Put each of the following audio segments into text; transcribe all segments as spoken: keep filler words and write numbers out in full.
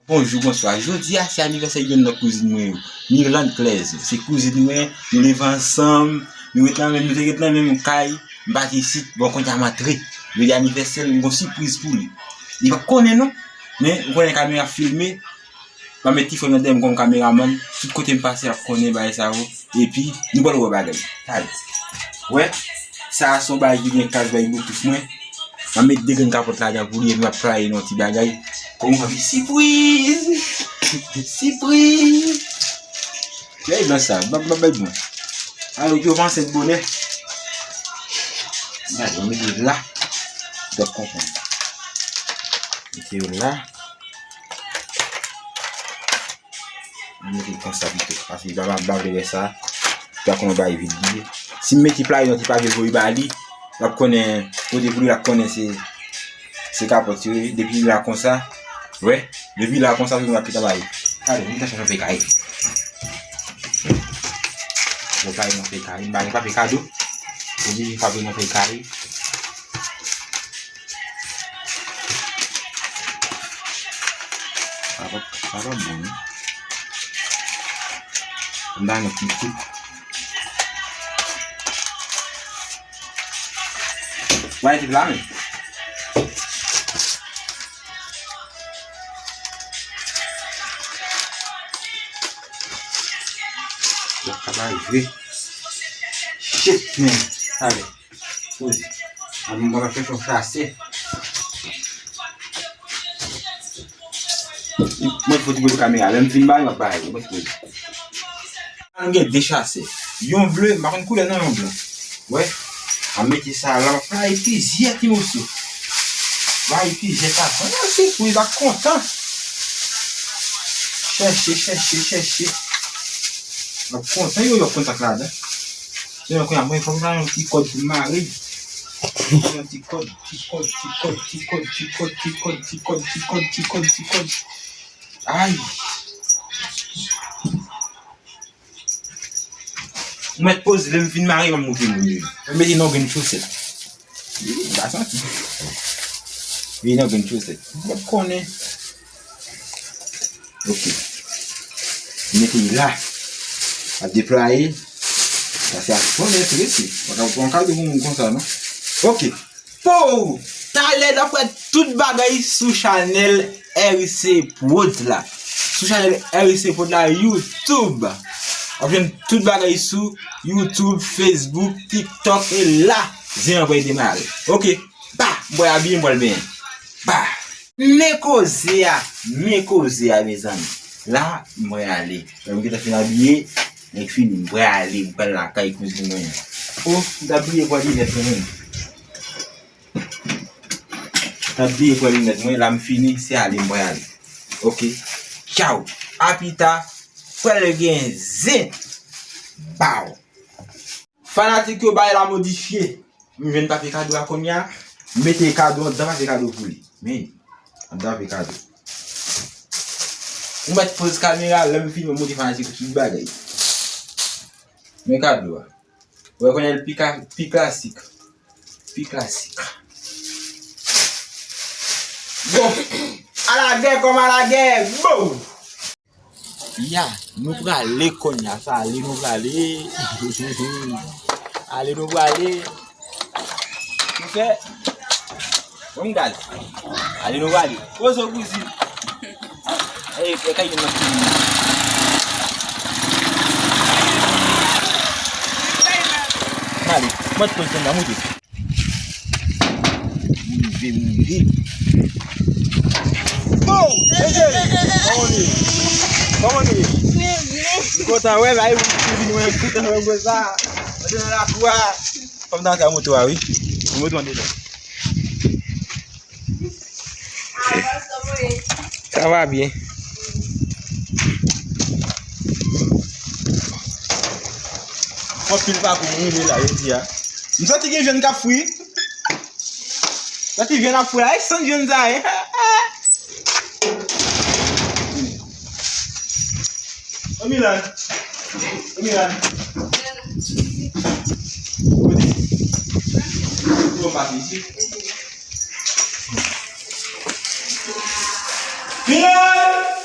Bonjou, bonswa. Jodi a, se anivèsè youn nan kouzin mwen yo. Mirlande Claise. Se kouzin mwen, nou leve ansanm, nou ret nan menm, nou te ret nan menm kay, m pati isit, bon, kounye a m antre. Jodi anivèsè l, m gon sipriz pou li. Li p ap konnen non, men ou konnen kamera ap filme, m ap met ti frè m nan dèyè m kòm kameramann, tout kote m pase, l ap konnen bagay sa yo. Epi, nou pral wè bagay. Talè. Wè, sa a se yon bagay ki gen kaz bay boutouf mwen. M ap met de grenn kapòt ladan pou li, epi m ap playe nan yon ti bagay. Kòm yon sipriz! Sipriz! Gade blan sa, blan, blan, blan, blan. Alò, yo panse bonè. Gade, m mete yo la. Dòk konprann. Mete yo la. M mete l konsa pito, paske m pa, m pa vle wè sa. Li pa konn yon bagay vid li ye. Si m mete playe nan ti papye voye ba li, l ap konnen, pote pou li, l ap konnen se, se kapòt yo ye. Depi la konsa, wè, depi la konsa, se m ap kite bay. Gade, m ta chache yon fèy kaye. Bon, kaye nan fèy kaye, m pa gen papye kado. Oblije frape nan fèy kaye. Sa pa, sa pa bon, non. M ta renmen ti kout. Wè, ti la, men. Sa pa rive. Shit, man. Talè. Poze. Mwen pa fè yon chase. Mwen fout gwo kamera. Lè m fin bay, m ap bay. Mwen fout. Mwen gen de chase. Yon ble, m pa konn koulè non, yon blan. Wè. A mete sa la, m ap bay plizyè ti moso. Bay plizyè sa. Mwen se pou l ap kontan. Chèche, chèche, chèche. L ap kontan, yo, yo kontak ladan. Senyè, kounye a, mwen fòk m ta yon ti kòd pou m mare. Yon ti kòd, ti kòd, ti kòd, ti kòd, ti kòd, ti kòd, ti kòd, ti kòd, ti kòd, ti kòd. Ay! Ou mèt poze, lè m fin mare, m ap montre moun yo. Mwen mete nan grenn chosèt. Wi, m pa santi. Wi, nan grenn chosèt. Ou p ap konnen. Ok. Mete l la. Ap deplwaye. Paske ap konnen prese. Ou pa ka pran kado pou moun konsa, non. Ok. Pou talè n ap wè tout bagay sou chanèl R C Prod la. Sou chanèl R C Prod la, YouTube. W ap jwenn tout bagay sou YouTube, Facebook, TikTok, e la, zen an pral demare. Ok. Pa, m pral abiye, m pral benyen. Pa. Men koze a, men koze a, mezanmi. La, m pral ale. Lè m gentan fin abiye, nèg fini, m pral ale, m pral lakay kouzin mwen an. O, m t abiye pran linèt mwen menm. M t abiye pran linèt mwen, la m fini, se ale m pral ale. Ok. Tchaw. A pita, pral gen zen. Baw. Fanatik yo, bagay la modifye. M jwenn papye kado a kounye a. M mete kado anndan papye kado pou li. Men, anndan papye kado. Ou mèt poze kamera, lè m fini, m montre fanatik yo tout bagay. Men kado a. Ou wè kounye a l pi ka, pi klasik. Pi klasik. Bon, alagè kòm alagè. Bon! Ya, nou prale kounye a, sa ale nou prale. Ale nou prale. Ki fè? Bon gaz. Ale nou prale. Poze w kouzin. E, e kay vin nan kouzin. Ale, mwen t poze kounye a, moute. M rive, m rive. Oh, J J, kòman w ye? Kòman w ye? M kontan wè, bay, m vin wè, m kontan wè, m wè sa. Mwen te nan lakou a. Fò m ta antre a moto a, wi. Moto an dedan. Ça va bien. Fò pil pakou m rive la, jodi a. M santi gen jèn k ap fri. Santi jèn ap fri la, e san jèn sa ye. Ô Milan. Ô Milan. Kote? Bon, pase isit. Milan!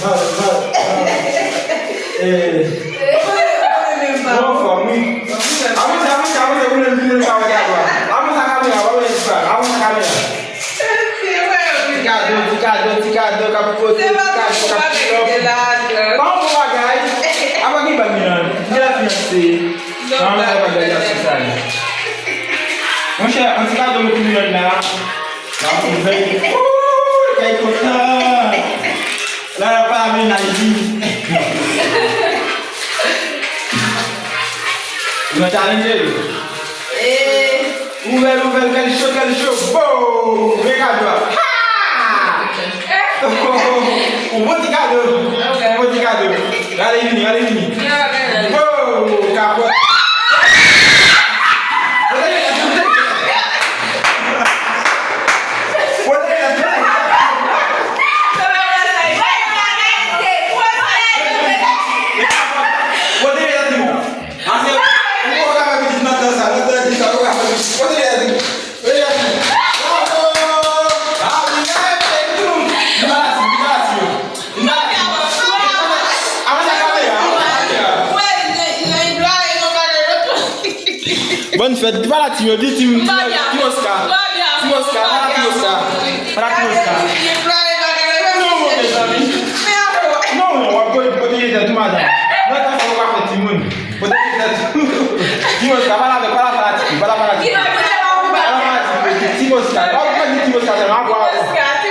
Mal, mal, mal. Eh. Bon, fò, wi. Avanse, avanse, avanse, pou nou, pou nou ka wè gade la. Avanse kamera, avanse kamera, avanse kamera. Ti kado, ti kado, ti kado k ap pote, ti kado k ap pil up. Pa yon bon bagay. Apa gen bag nan? Gen la fiyanse. Nan, sa pa bagay la sou sa. Monchè, an ti kado mwen tou yon la. L ap ouvè. Ooh, kay kontan. La, la pa menaj li. Mwen challenge. Eh. Ouvè l, ouvè l, kè l cho, kè l cho. Boom! Men kado a. Ha! Yon bon ti kado. Yon bon ti kado. Rale vini, rale vini. Boom! Kapòt. Ase, ou pa ka fè pitit nan tan sa, nan tan di sa, ou pa ka fè pitit. Kote li ye di? Kote li ye di? Bravo! Bravo! Li pa la ti, li pa la ti yo. Li pa la ti. Avan sa kamera, avan sa kamera. Bòn fèt, li pa la ti yo, di ti, ti, ti Oscar. Ti Oscar, pa la ti Oscar. Pa la ti Oscar. Non, mezanmi. Non, non, w ap kote, kote li ye di tou madan. Nan tan sa, ou pa fè timoun. Pote pitit. Ti Mosca, pale avèk, pale fanatik, pale fanatik. Pale fanatik. Ti Mosca, pa, pa di Ti Mosca sèlman, pa.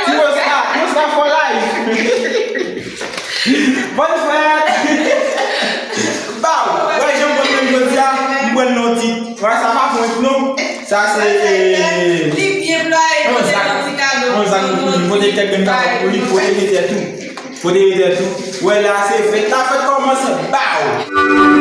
Ti Mosca, Ti Mosca for life. Bòn fèt. Baw, wè, jan m pran menm jodi a, m pran non ti. Wè, sa pa prank non. Sa se, eh, li byen plwaye, yon zak, yon zak pou li, pote kèk grenn kapòt pou li, pwoteje tèt ou. Pwoteje tèt ou. Wè, la se fèt, la fèt kòmanse. Baw.